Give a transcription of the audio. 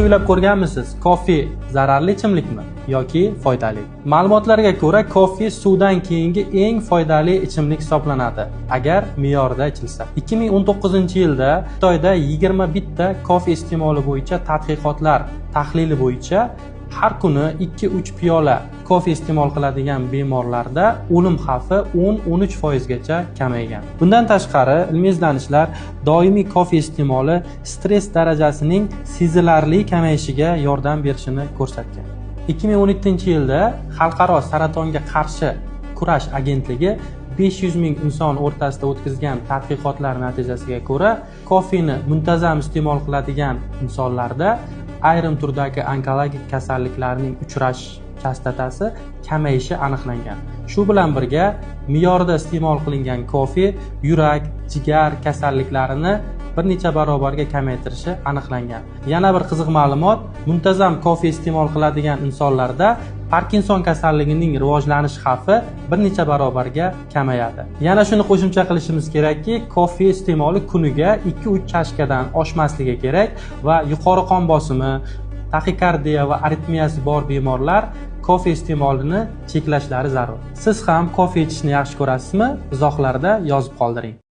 O'ylab ko'rganmisiz, kofe zararli ichimlikmi yoki foydali? Ma'lumotlarga ko'ra, kofe suvdan keyingi eng foydali ichimlik hisoblanadi, agar me'yorida ichilsa. 2019-yilda Xitoyda 21 ta kofe iste'moli bo'yicha tadqiqotlar tahlili bo'yicha har kuni 2-3 piyola kofe iste'mol qiladigan bemorlarda o'lim xavfi 10-13% gacha kamaygan. Bundan tashqari, ilmiy izlanishlar doimiy kofe iste'moli stress darajasining sezilarli kamayishiga yordam berishini ko'rsatgan. 2017-yilda Xalqaro saratonga qarshi kurash agentligi 500 ming inson o'rtasida o'tkazgan tadqiqotlar natijasiga ko'ra, kofeni muntazam iste'mol qiladigan insonlarda ayrim turdagi onkologik kasalliklarning uchrash chastotasi kamayishi aniqlangan. Shu bilan birga, me'yorida iste'mol qilingan kofe yurak, jigar kasalliklarini bir necha barobarga kamaytirishi aniqlangan. Yana bir qiziq ma'lumot, muntazam kofe iste'mol qiladigan insonlarda Parkinson kasalligining rivojlanish xavfi bir necha barobarga kamayadi. Yana shuni qo'shimcha qilishimiz kerakki, kofe iste'moli kuniga 2-3 chashkadan oshmasligi kerak va yuqori qon bosimi, taxikardiya va aritmiyasi bor bemorlar kofe iste'molini cheklashlari zarur. Siz ham kofe ichishni yaxshi ko'rasizmi? Izohlarda yozib qoldiring.